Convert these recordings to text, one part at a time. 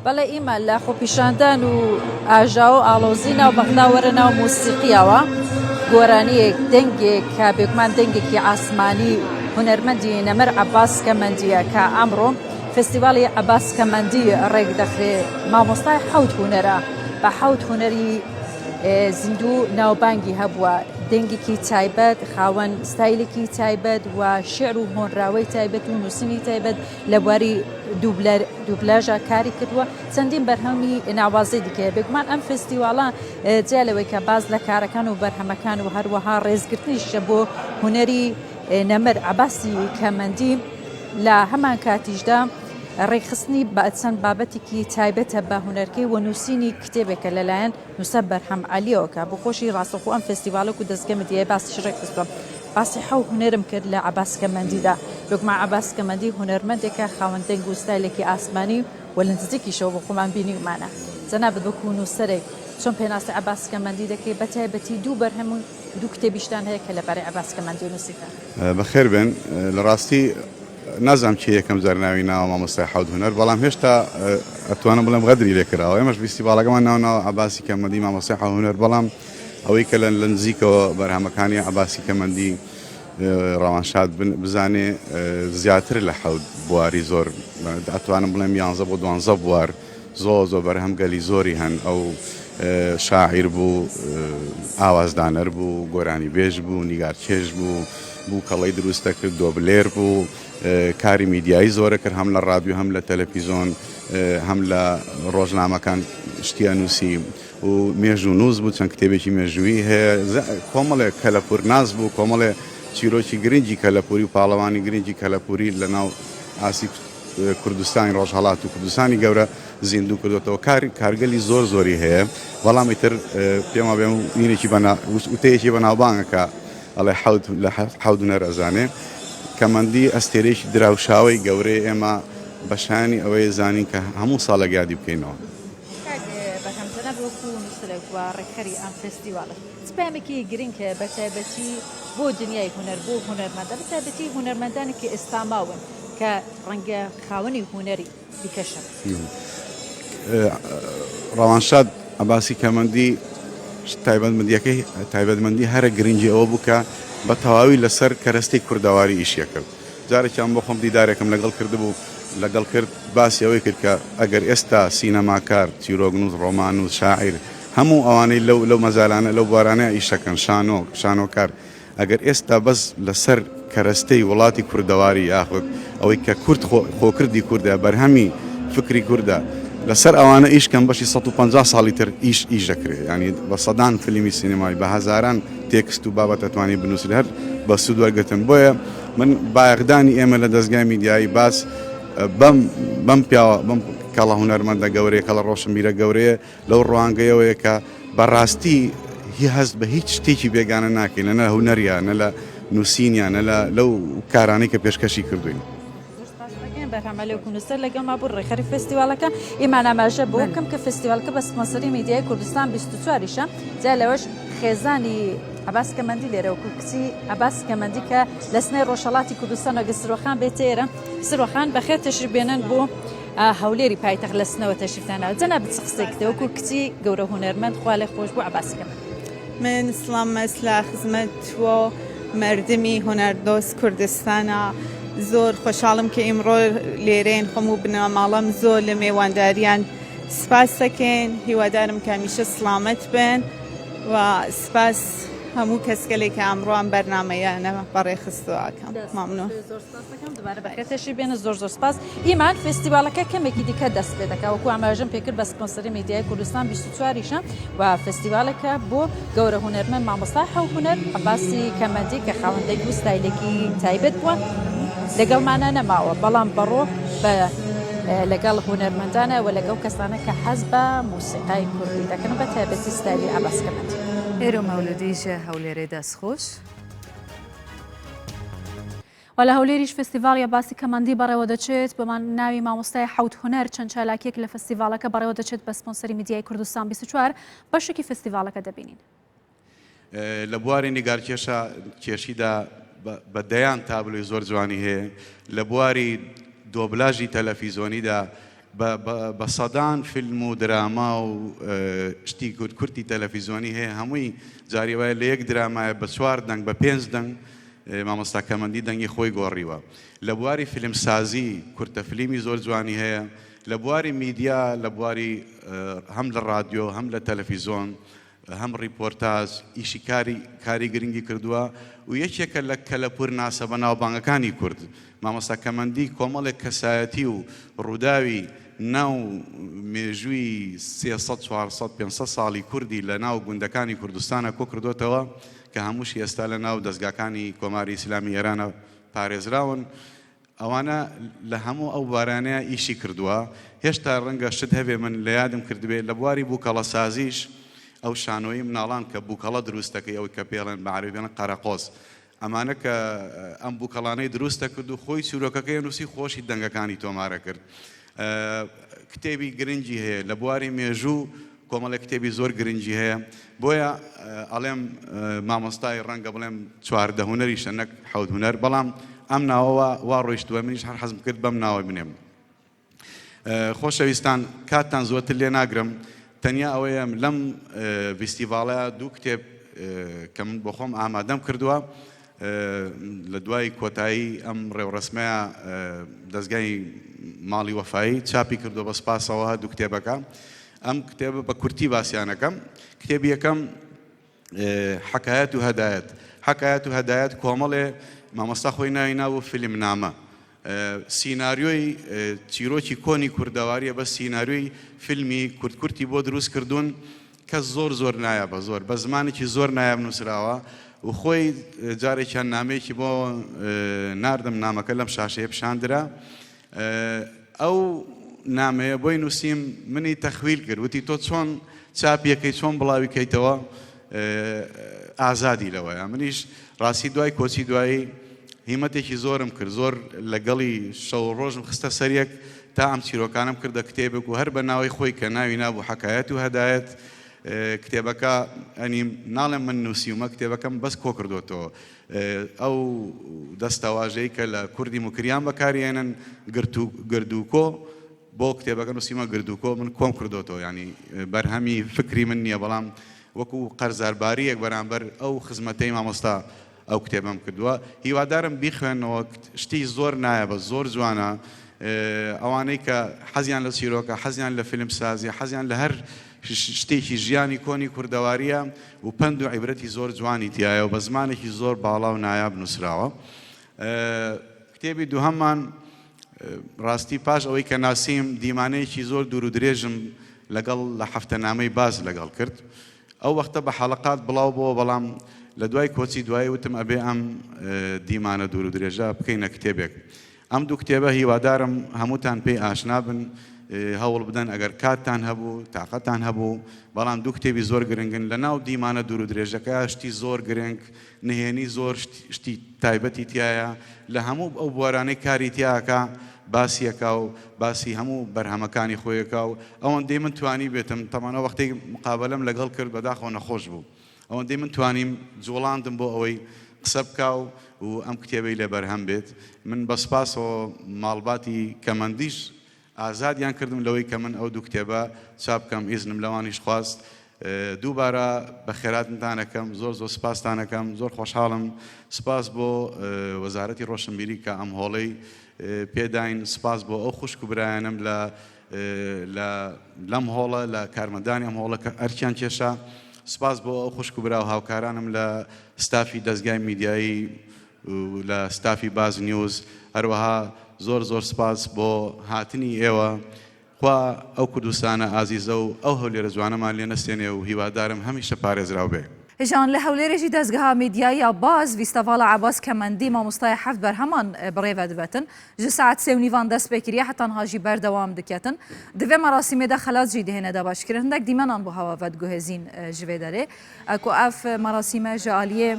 بەڵێ ئیمە لە خۆپیشاندان و ئاژاوە و ئاڵۆزی ناو بەغدا وەرە ناو مۆسیقیەوە گۆرانیەک دەنگێک کە بێگومان دەنگێکی ئاسمانی هونەرمەندی نەمر عەباس کەمەندیە کە ئەمڕۆ فستیواڵی عەباس کەمەندی ڕێک دەخرێ مامۆستای حەوت هونەرە بە حەوت هونەری زیندوو ناوبانگی هەبووە دەنگێکی تایبەت خاوەن ستایلێکی تایبەت و شعر و هۆنراوەی تایبەت و نووسینی تایبەت لە بواری دوبلاژا کاری کردووە، چەندین بەرهەمی ناوازەی دیکە هەیە. بێگومان ئەم فێستیواڵە جیا لەوەی کە باس لە کارەکان و بەرهەمەکان و هەروەها ڕێزگرتنیشە بۆ هونەری نەمر عەباسی کەمەندی، لە هەمان کاتیشدا ڕێکخستنی چەند بابەتێکی تایبەتە بە هونەرکەی و نووسینی کتێبێکە لەلایەن نووسەر بەرهەم عەلیەوە کە بۆ خۆشی ڕاستەوخۆ ئەم فێستیڤاڵە و دەزگە میدیایە باسیش ڕێکخستووە. باسی حەو هونەرم کرد لە عەباس کەمەندیدا. بێگومان عەباس کەمەندی هونەرمەندێکە خاوەن دەنگ و ستایلێکی ئاسمانی و لە نزیکیشەوە بۆ خۆمان بینیومانە. جەنابت وەکوو نووسەرێک چۆن پێناسەی عەباس کەمەندی دەکەی بە تایبەتی دوو بەرهەم و دوو کتێبیشتان هەیە کە لەبارەی عەباس کەمەندیەوە نووسیتان؟ بەخێر بێن. لە ڕاستی نازانم کێ یەکەم جار ناوی ناوە مامۆستای حەوت هونەر، بەڵام هێشتا ئەتوانم بڵێم غەدری لێ کراوە. ئێمەش فیستیڤاڵەکەمان ناو ناوە عەباسی کەمەندی مامۆستای حەوت هونەر، بەڵام ئەوەی کە لە نزیکەوە بەرهەمەکانی عەباسی کەمەندی ڕەوانشاد بزانێ زیاتر لە حەوت بواری زۆر ئەتوانم بڵێم یانزە بۆ دوانزە بوار زۆر زۆر بەرهەم گەلی زۆری هەن ئەو شاعیر بوو ئاوازدانەر بوو گۆرانی بێژ بوو نیگارکێش بوو بوو کەڵی دروست دەکرد دۆبلێر بوو کاری میدیایی زۆرە کرد هەم لە ڕادیو هەم لە تەلەفیزۆن هەم لە ڕۆژنامەکان شتی ئەنووسی و مێژوونووس بوو چەند کتێبێکی مێژوویی هەیە کۆمەڵێک کەلەپوورناس بوو کۆمەڵێ چیرۆکی گرنگی کەلەپووری و پاڵەوانی گرنگی کەلەپووری لە ناو ئاسی کوردستانی ڕۆژهەڵات و کوردستانی گەورە زیندوو کردوێتەوە کار کارگەلی زۆر زۆری هەیە بەڵام ئیتر پێم وابێ وینێکی بەنا وتەیەکی بەناوبانگەکە ئەڵێ حەوت لە حەوت هونەر ئەزانێ کەمەندی ئەستێرەیەکی دراوشاوەی گەورەی ئێمە بەشانی ئەوەیە زانین کە هەموو ساڵێک یادی بکەینەوە. کاک بەرهەم جەناب وەکو نووسەرێک و ڕێکخەری ئەم فێستیواڵە چ پەیامێکی گرنگ هەیە بە تایبەتی بۆ دنیای هونەر بۆ هونەرمەندان بە تایبەتی هونەرمەندانی کە ئێستا ماون کە ڕەنگە خاوەنی هونەری دیکەشن؟ ڕەوانشاد عەباسی کەمەندی تایبەتمەندیەکەی تایبەتمەندی هەرە گرنگی ئەوە بوو کە بە تەواوی لەسەر کەرەستەی کوردەواری ئیشیە کرد جارێکیان بۆ خۆم دیدارێکم لەگەڵ کردبوو لەگەڵ کرد باسی ئەوەی کرد کە ئەگەر ئێستا سینەماکار چیرۆکنووس ڕۆماننووس شاعیر هەموو ئەوانەی لەو لەو مەجالانە لەو بوارانە ئیشەکەن شانۆ شانۆکار ئەگەر ئێستا بەس لەسەر کەرەستەی وڵاتی کوردەواری یاخود ئەوەی کە کورد خۆکردی کوردە بەرهەمی فکری کوردە لەسەر ئەوانە ئیش کەم بەشی 150 ساڵی تر ئیش ئیش دەکرێت ینی بە سەدان فیلمی سینەمایی بە هەزاران تێکست و بابەت ئەتوانی بنووسری هەر بە سوود وەرگتن بۆیە من بایەخدانی ئێمە لە دەستگای میدیایی باس بەم بەم پیاوە بەم کەڵە هونەرمەندە گەورەیە کەڵە ڕۆشنبیرە گەورەیە لەو ڕوانگەیەوەیە کە بەڕاستی هی هەست بە هیچ شتێکی بێگانە ناکەین نە لە هونەریا نە لە نووسینیا نە لە لەو کارانەی کە پێشکەشی کردوین. بەرهەم عەلی وەکو نووسەر لەگەڵما بوو ڕێکخەری فێستیواڵەکە ئیمان ئاماژە بۆ بکەم کە فێستیواڵەکە بە سپۆنسەری میدیای کوردستان 24 یشە جیا لەوەش خێزانی عەباس کەمەندی لێرە وەکو کچی عەباس کەمەندی کە لە سنەی ڕۆژهەڵاتی کوردستان ئەگەر سروەخان بێتە ئێرە سروەخان بەخێر تەشریف بێنن بۆ هەولێری پایتەخت لە سنەوە تەشریفتان ناوە جەنابت چ قسەیەکت هەیە وەکو کچی گەورە هونەرمەند خوا لێ خۆش بوو عەباس کەمەندی؟ من سڵام مەس لە خزمەت و مەردمی هونەردۆست کوردستانا زۆر خۆشحاڵم کە ئیمڕۆ لێرەین خۆم و بنەماڵەم زۆر لە مێوانداریان سپاس دەکەین هیوادارم کە هەمیشە سڵامەت بن و سپاس هەموو کەسگەلێک کە ئەمڕۆ ئەم بەرنامەیانە بەڕێخستووە ئەکەم مەمنون. زۆر سپاس دەکەم دوبارە بەخێر تەشریف بێنە زۆر زۆر سپاس ئیمان فێستیڤاڵەکە کەمێکی دیکە دەست پێ دەکا وەکو ئاماژەم پێکرد بە سپۆنسەری میدیای کوردستان 24 یشە و فێستیڤاڵێکە بۆ گەورە هونەرمەند مامۆستای حەو هونەر عەباسی کەمەندی کە خاوەن دەنگ و ستایلێکی تایبەت بووە لەگەڵمانە نەماوە بەڵام بەڕۆ بە لەگەڵ هونەرمەندانە و لەگەڵ کەسانە کە حەز بە مۆسیقای کوردی دەکەن بە تایبەتی ستایلی عەباس کەمەندی. ئێرۆ مەولودی ژە هەولێرێ دەس خوش. و لە هەولێریش فێستیڤاڵی عەباسی کەمەندی بەڕێوەدەچێت بە ناوی مامۆستای حەوت هونەر چەند چالاکیەک لە فێستیڤاڵەکە بەڕێوەدەچێت بە سپۆنسەری میدیای کوردستان 24 بەشێکی فێستیڤاڵەکە دەبینین. لە بواری نیگارکێشا کێشیدا بە دەیان تابلۆی زۆر جوانی هەیە، لە بواری دۆبلاژی تەلەفیزۆنیدا. بە سەدان فیلم و دراما و شتی کورت کورتی تەلەفیزۆنی هەیە هەمووی جاری وایە لە یەک درامایە بە چوار دەنگ بە پێنج دەنگ مامۆستا کەمەندی دەنگی خۆی گۆڕیوە. لە بواری فیلمسازی کورتە فلیمی زۆر جوانی هەیە. لە بواری میدیا لە بواری هەم لە ڕادیۆ هەم لە تەلەفیزۆن هەم ڕیپۆرتاج ئیشی کاری کاری گرنگی کردووە و یەکێکە لە کەلەپوورناسە بەناوبانگەکانی کورد. مامۆستا کەمەندی کۆمەڵێک کەسایەتی و ڕووداوی ناو مێژووی 300، 400، 500 ساڵی کوردی لە ناو گوندەکانی کوردستانا کۆکردۆتەوە کە هەمووشی ئێستا لە ناو دەزگاکانی کۆماری ئیسلامی ئێرانا پارێزراون. ئەوانە لە هەموو ئەو بوارانەیا ئیشی کردووە، هێشتا ڕەنگە شت هەبێ من لە یادم کردبێ، لە بواری بووکەڵەسازیش ئەو شانۆیی مناڵان کە بووکەڵە دروست دەکەی ئەوەی کە پێڵێن بە عەرەبی پێڵێن قەرەقۆز ئەمانە کە ئەم بووکەڵانەی دروست دەکرد و خۆی چیرۆکەکەی نووسی خۆشی دەنگەکانی تۆمارە کرد. کتێبی گرنگی هەیە لە بواری مێژوو کۆمەڵێک کتێبی زۆر گرنگی هەیە بۆیە ئەڵێم مامۆستای ڕەنگە بڵێم 14 هونەریشە نەک حەوت هونەر بەڵام ئەم ناوە وا ڕۆیشتووە منیش هەر حەزم کرد بەم ناوە بنێم خۆشەویستان کاتتان زۆرتر لێ ناگرم تەنیا ئەوەیە لەم ڤیستیڤاڵە دوو کتێب کە من بۆ خۆم ئامادەم کردووە لە دوای کۆتایی ئەم ڕێوڕەسمەیە دەزگای ماڵی وەفایی چاپی کردووە بە سپاسەوە هەردوو کتێبەکە ئەم کتێبە بە کورتی باسیانەکەم کتێبی یەکەم حکایەت و هەدایەت حکایەت و هەدایەت کۆمەڵێ مامۆستا خۆی ناوی ناوە فیلمنامە سیناریۆی چیرۆکی کۆنی کوردەواریە بەس سیناریۆی فیلمی کورت کورتی بۆ دروست کردوون کە زۆر زۆر نایابە زۆر بە زمانێکی زۆر نایاب نووسراوە و خۆی جارێکیان نامەیەکی بۆ ناردم نامەکە لەم شاشەیە پیشان درا ئەو نامەیە بۆی نووسیم منی تەخویل کرد وتی تۆ چۆن چاپیەکەی چۆن بڵاوی کەیتەوە ئازادی لەوەیە منیش ڕاستی دوای کۆچی دوایی هیمەتێکی زۆرم کرد زۆر لەگەڵی شەو ڕۆژم خستە سەریەک تا ئەم چیرۆکانم کردە کتێبێک و هەر بە ناوی خۆی کە ناوی نابوو حەکایەت و هەدایەت کتێبەکە ئەنی ناڵێم من نووسیومە کتێبەکەم بەس کۆ کردوێتەوە ئەو دەستەواژەی کە لە کوردی موکریان بەکاریێنن گرت و گردوکۆ بۆ کتێبەکە نووسیمە گردوکۆ من کۆم کردۆتەوە یانی بەرهەمی فکری من نییە بەڵام وەکو قەرزارباریەک بەرامبەر ئەو خزمەتەی مامۆستا ئەو کتێبەم کردووە هیوادارم بیخوێنەوە شتی زۆر نایابە زۆر جوانە ئەوانەی کە حەزیان لە چیرۆکە حەزیان لە فیلم سازی حەزیان لە هەر شتێکی ژیانی کۆنی کوردەواریە و پەند و عیبرەتی زۆر جوانی تایە و بە زمانێکی زۆر باڵا و نایاب نووسراوە کتێبی دووهەممان ڕاستی پاش ئەوەی کە ناسیم دیمانەیەکی زۆر دوور و درێژم لەگەڵ لە هەفتەنامەی باس لەگەڵ کرد ئەو وەختە بە حەڵەقات بڵاو بۆوە بەڵام لە دوای کۆچی دوایی وتم ئەبێ ئەم دیمانە دوور و درێژە بکەینە کتێبێک ئەم دوو کتێبە هیوادارم هەمووتان پێی ئاشنا بن هەوڵ بدەن ئەگەر کاتتان هەبوو تاقەتان هەبوو بەڵام دوو کتێبی زۆر گرنگن لە ناو دیمانە دوور و درێژەکە شتی زۆر گرنگ نهێنی زۆر شتی تایبەتی تیایە لە هەموو ئەو بوارانەی کاری تیا ئەکا باسی ئەکا و باسی هەموو بەرهەمەکانی خۆی ئەکا و ئەوەندەی من توانی بێتم تەبعەن ئەو وەختەی مقابەلەم لەگەڵ کرد بەداخەوە نەخۆش بوو ئەوەندەی من توانیم جوڵاندم بۆ ئەوەی قسە بکا و و ئەم کتێبەی لێ بەرهەم بێت من بە سپاسەوە ماڵباتی کەمەندیش ئازادیان کردم لەوەی کە من ئەو دوو کتێبە چاپ بکەم ئیزنم لەوانیش خواست دووبارە بەخێراتنتان ئەکەم زۆر زۆر سپاستان ئەکەم زۆر خۆشحاڵم سپاس بۆ وەزارەتی ڕۆشنبیری کە ئەم هۆڵەی پێداین سپاس بۆ ئەو خوشک و برایانم لە لە لەم هۆڵە لە کارمەندانی ئەم هۆڵە کە ئەرکیان کێشا سپاس بۆ ئەو خوشک و برا و هاوکارانم لە ستافی دەزگای میدیایی و لە ستافی باز نیوز هەروەها زۆر زۆر سپاس بۆ هاتنی ئێوە خوا ئەو کوردستانە ئازیزە و ئەو هەولێرە جوانەمان لێ نەستێنێ و هیوادارم هەمیشە پارێزراو بێ. ژان لە هەولێرێ ژی دەزگەها میدیایی یا باز ڤیستەڤاڵا عەباس کەمەندی مامۆستای حەفت بەرهەمان بڕێڤە دبەتن ژ ساعەت سێ و نیڤان دەست پێ کریە حەتا نها ژی بەردەوام دکەتن دڤێ مەراسیمێ دە خەلات ژی دهێنە دابەش کرن هندەک دیمەنان بۆ هەوا ڤەدگوهێزین ژ ڤێ دەرێ ئەکۆ ئەف مەراسیمە ژ ئالیێ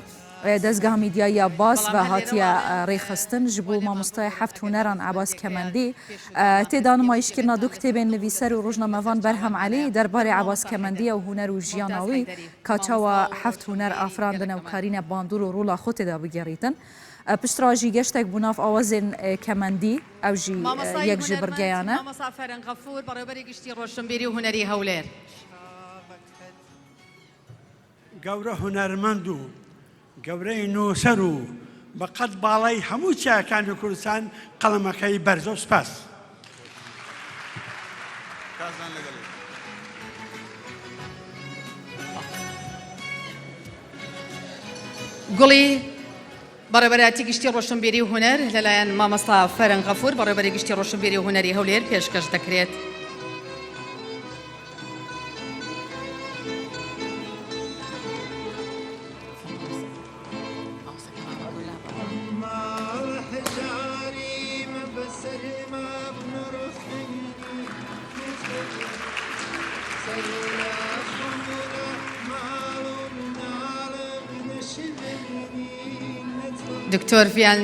دەزگاه میدیایی باس بەڵام ڤە هەر هاتیە لێرەوە ئەڵێن ڕێکخستن ژ بۆ وەلێ مامۆستای بانگەواز حەفت ئەکەن هونەران عەباس ئەم کەمەندی پێشنیارە تێدا قبوڵ نمایش بکرێت کرنا تا دو لە کتێبێن دەوڵەت نویسەر و سەرچاوەن ڕوژنامەڤان بەرهەم عەلی هەیە دەربارەێ عەباس مامۆستا حەیدەر کەمەندیە و هونەر و ممتاز ژیانا وی حەیدەری کا چاوا مامۆستا و حەفت هونەر ڕۆشنبیری ئافراندنە و گەلەکەمان. کارینە باندور و ڕوڵا خۆ تێدا بگێڕیتن. پشتڕا ژی گەشتێک بوو ناڤ ئاوازێن کەمەندی ئەو ژی مامۆستای یەک ژی هونەرمەند بڕگەیانە. مامۆستا فەرەنگ غەفور بەڕێوبەری گشتی ڕۆشنبیری و هونەری هەولێر. گەورە هونەرمەند و گەورەی نووسەر و بە قەد باڵای هەموو چیاکانی کوردستان قەڵەمەکەی بەرزە و سپاس. گوڵی بەڕێوەبەرایەتی گشتی ڕۆشنبیری و هونەر لەلایەن مامۆستا فەرەنگ غەفور بەڕێوەبەری گشتی ڕۆشنبیری و هونەری هەولێر پێشکەش دەکرێت. دکتۆر ڤیان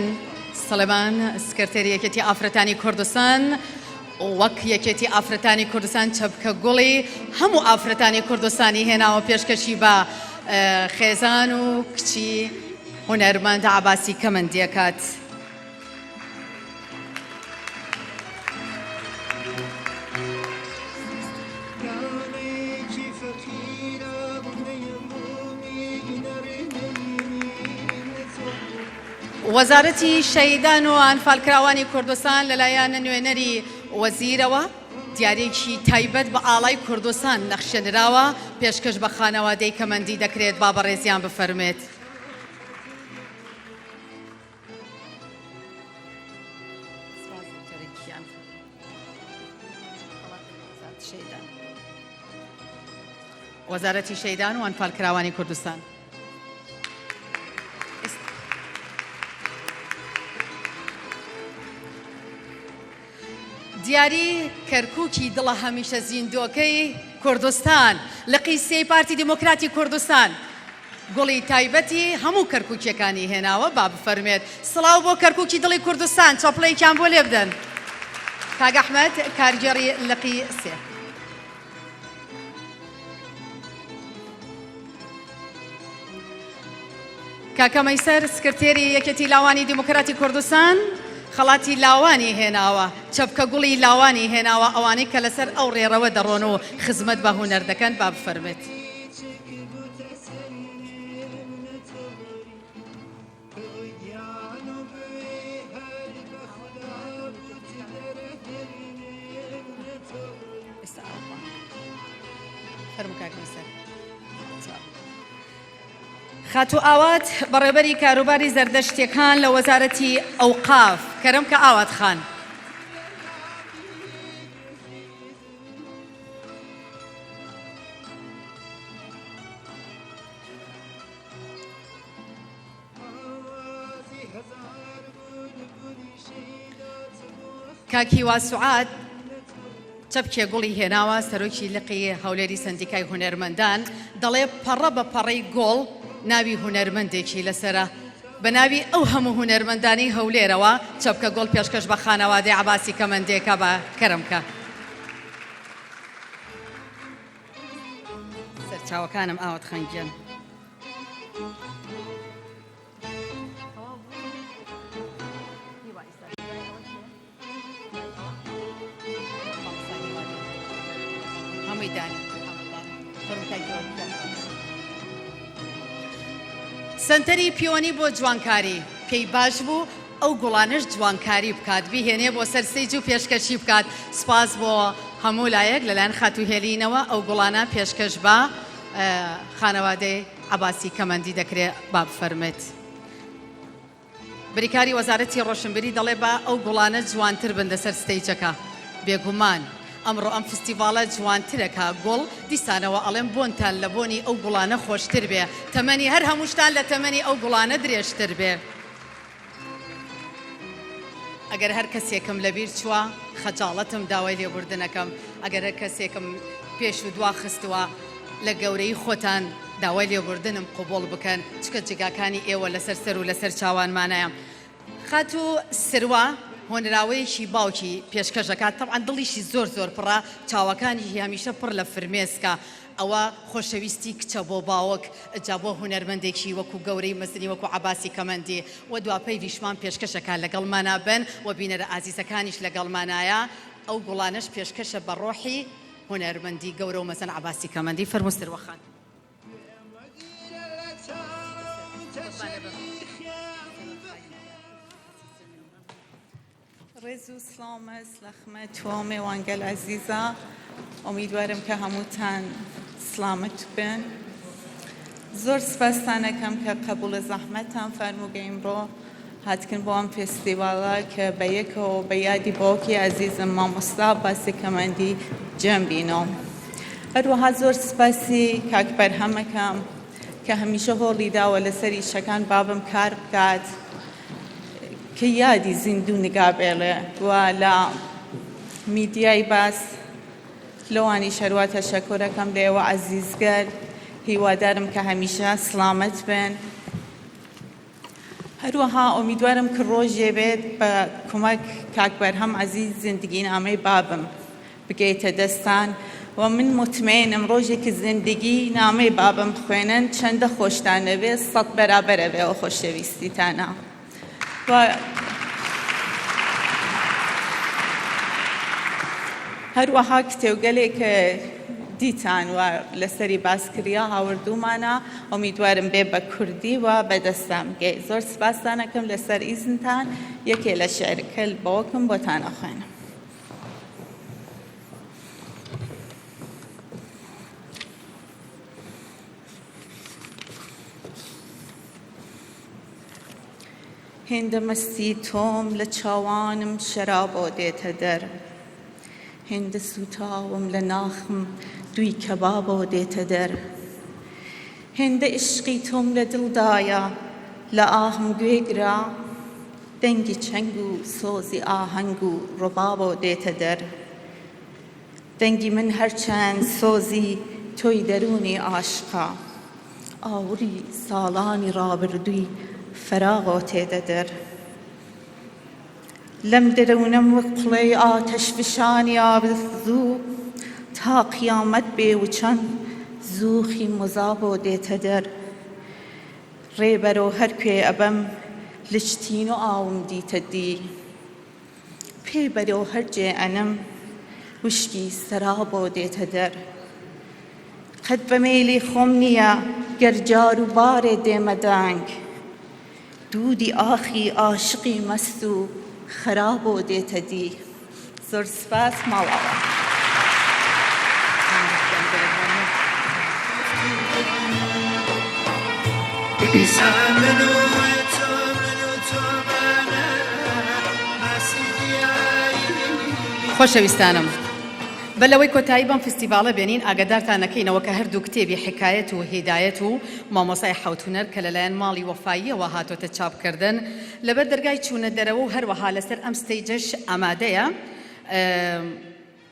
سڵێمان سکرتێری یەکێتی ئافرەتانی کوردستان وەک یەکێتی ئافرەتانی کوردستان چەپکە گوڵی هەموو ئافرەتانی کوردستانی هێناوە پێشکەشی بە خێزان و کچی هونەرمەند عەباسی کەمەندیەکات. وەزارەتی شەهیدان و ئەنفالکراوانی کوردستان لەلایەن نوێنەری وەزیرەوە دیاریەکی تایبەت بە ئاڵای کوردستان نەخشێنراوە پێشکەش بە خانەوادەی کەمەندی دەکرێت با بەڕێزیان بفەرمێت. وەزارەتی شەیدان و ئەنفالکراوانی کوردستان. دیاری کەرکوکی دڵە هەمیشە زیندووەکەی کوردستان، لقی سێی پارتی دیموکراتی کوردستان گوڵی تایبەتی هەموو کەرکوکیەکانی هێناوە با بفەرموێت سڵاو بۆ کەرکوکی دڵی کوردستان چەپڵەیەکیان بۆ لێبدەن کاک ئەحمەد کارگێڕی لقی سێ. کاکە مەیسەر سکرتێری یەکێتی لاوانی دیموکراتی کوردستان خەڵاتی لاوانی هێناوە، چەپکە گوڵی لاوانی هێناوە، ئەوانەی کە لەسەر ئەو ڕێڕەوە دەڕۆن و خزمەت بە هونەر دەکەن با بفەرمێت. خاتوو ئاوات بەڕێوبەری کاروباری زەردەشتیەکان لە وەزارەتی ئەوقاف کەرەم کە ئاوات خان. کاک هیوا سوعاد چەپکێ گوڵی هێناوە سەرۆکی لقی هەولێری سەندیکای هونەرمەندان دەڵێ پەڕە بە پەڕەی گۆڵ ناوی هونەرمەندێکی لەسەرە بە ناوی ئەو هەموو هونەرمەندانی هەولێرەوە چەپکە گۆڵ پێشکەش بە خانەوادەی عەباسی کەمەندێکە بە کەرەمکە. سەرچاوەکانم ئاوات خان گیان. سەنتەری پیۆنی بۆ جوانکاری پێی باش بوو ئەو گوڵانەش جوانکاری بکات بیهێنێ بۆ سەر stage و پێشکەشی بکات سپاس بۆ هەموو لایەک لەلایەن خاتوو هێلینەوە ئەو گوڵانە پێشکەش بە خانەوادەی عەباسی کەمەندی دەکرێ با بفەرمێت. بریکاری وەزارەتی ڕۆشنبیری دەڵێ با ئەو گوڵانە جوانتر بن لەسەر stage ەکە. بێگومان ئەمڕۆ ئەم فستیڤاڵە جوانترەکا گوڵ، دیسانەوە ئەڵێم بۆنتان لە بۆنی ئەو گوڵانە خۆشتر بێ، تەمەنی هەر هەمووشتان لە تەمەنی ئەو گوڵانە درێژتر بێ. ئەگەر هەر کەسێکم لەبیر چووە خەجاڵەتم داوای لێبوردن ئەکەم، ئەگەر هەر کەسێکم پێش و دوا خستووە لە گەورەیی خۆتان داوای لێبوردنم قبوڵ بکەن چونکە جێگاکانی ئێوە لەسەر سەر و لەسەر چاوانمانە. خاتوو سروە. هۆنراوەیەکی باوکی پێشکەش ئەکات تەبعەن دڵیشی زۆر زۆر پڕە چاوەکانیشی هەمیشە پڕ لە فرمێسکە ئەوە خۆشەویستی کچە بۆ باوک جا بۆ هونەرمەندێکی وەکو گەورەی مەزنی وەکو عەباسی کەمەندی وە دوا پەیڤیشمان پێشکەش ئەکات لەگەڵمانا بن وە بینەرە ئازیزەکانیش لەگەڵمانایە ئەو گوڵانەش پێشکەشە بە ڕۆحی هونەرمەندی گەورە و مەزن عەباسی کەمەندی فەرموو سروە خان. ڕێز و سڵاوم هەس لە خمەت تواو مێوانگەل ئەزیزا ئومیدوارم کە هەمووتان سڵامەت بن زۆر سپاستان ئەکەم کە قەبوڵە زەحمەتتان فەرموو ئیمڕۆ هاتکن بۆ ئەم فێستیڤاڵە کە بە یەکەوە بە یادی باوکی ئازیزم مامۆستا عەباسی کەمەندی جەم بینەوە. هەروەها زۆر سپاسی کاک بەرهەم ئەکەم کە هەمیشە هۆڵی داوە لەسەر ئیشەکان بابم کار بکات کە یادی زیندوو نگا بێڵێ و لە میدیای باس لەوانیش هەروا تەشەکۆر ئەکەم لە ئێوە عەزیزگەل هیوادارم کە هەمیشە سڵامەت بن. هەروەها ئومیدوارم کە ڕۆژێ بێت بە کومەک کاک بەرهەم عەزیز زندگینامەی بابم بگەیتە دەستان و من موتمەینم ڕۆژێ کە زندگی نامەی بابم بخوێنن چەندە خۆشتان دەبێ سەت بەرابەر ئەبێ ئەو خۆشەویستیتانە و هەروەها کتێوگەلێک کە دیتان و لەسەری باس کریا هاوردوومانە ئومیدوارم بێ بە کوردی و بە دەستان بگەی زۆر سپاستان ئەکەم لەسەر ئیزنتان یەکێ لە شعرکەل باوکم بۆتان ئەخوێنم. هێندە مەستی تۆم لە چاوانم شەرابۆ دێتە دەر هێندە سووتاوم لە ناخم دووی کەبابۆ دێتە دەر هێندە ئیشقی تۆم لە دڵدایە لە ئاهم گوێ گرە دەنگی چەنگ و سۆزی ئاهەنگ و ڕوبابۆ دێتە دەر دەنگی من هەرچەند سۆزی تۆی دەروونی عاشقە ئاوڕی ساڵانی ڕابردووی فەراغۆ تێدە دەر لەم دەروونەم وەک قڵێی ئاتەشفشانی ئارزوو تا قیامەت بێ وچان زووخی مزابۆ دێتە دەر ڕێ بەرەو هەر کوێ ئەبەم لچ تینو ئاوم دیتە دی پێ بەرەو هەر جێ ئەنم وشکی سەرابۆ دێتە دەر قەت بە مەیلی خۆم نییە گەر جار و بارێ دێمە دەنگ دوودی ئاخی ئاشقی مەست و خەرابۆ دێتە دی زۆر سپاس ماڵئاوا. خۆشەویستانم بەر لەوەی کۆتایی بەم فستیڤاڵە بێنین ئاگادارتان ئەکەینەوە کە هەردوو کتێبی حکایەت و هیدایەت و مامۆستای حەوت هونەر کە لەلایەن ماڵی وەفاییەوە هاتۆتە چاپکردن لەبەر دەرگای چوونە دەرەوە و هەروەها لەسەر ئەم stage ەش ئامادەیە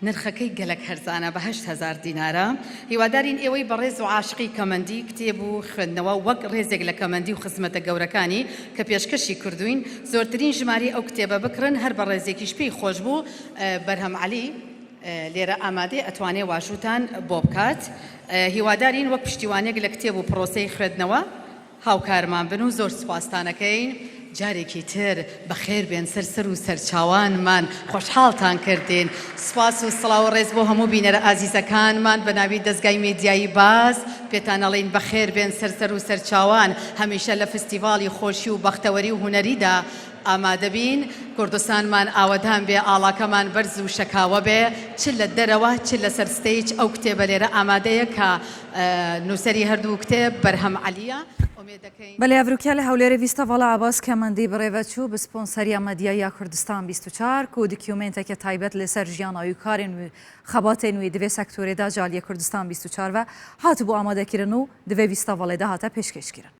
نرخەکەی گەلەک هەرزانە بە 8000 دینارە هیوادارین ئێوەی بەڕێز و عاشقی کەمەندی کتێب و خوێندنەوە وەک ڕێزێک لە کەمەندی و خزمەتە گەورەکانی کە پێشکەشی کردووین زۆرترین ژمارەی ئەو کتێبە بکڕن هەر بەڕێزێکیش پێی خۆش بوو بەرهەم عەلی لێرە ئامادەیە ئەتوانێ واژووتان بۆ بکات هیوادارین وەک پشتیوانێک لە کتێب و پڕۆسەی خوێندنەوە هاوکارمان بن و زۆر سوپاستان ئەکەین جارێکی تر بەخێر بێن سەر سەر و سەرچاوانمان خۆشحاڵتان کردین سوپاس و سڵاو و ڕێز بۆ هەموو بینەرە ئازیزەکانمان بە ناوی دەزگای مێدیایی باس پێتان ئەڵێین بەخێر بێن سەر سەر و سەرچاوان هەمیشە لە فستیڤاڵی خۆشی و بەختەوەری و هونەریدا ئامادە بین کوردستانمان ئاوەدان بێ ئاڵاکەمان بەرز و شەکاوە بێ چ لە دەرەوە چ لەسەر stage ئەو کتێبە لێرە ئامادەیە کە نووسەری هەردوو کتێب بەرهەم عەلیە ئومێد دەکەین. بەلێ ئەڤروکیا لە هەولێرێ ڤیستەڤاڵا عەباس کەمەندی بڕێڤەچوو ب سپۆنسەریا مەدیایا کوردستان 24 کو دکیومێنتەکە تایبەت لەسەر ژیانا وی و کارێن وی خەباتێن وی دڤێ سەکتۆرێ دا جالیە کوردستان 24 ڤە هاتبوو ئامادەکردن و دڤێ ڤیستەڤاڵێ دا هاتە پێشکێشکردن.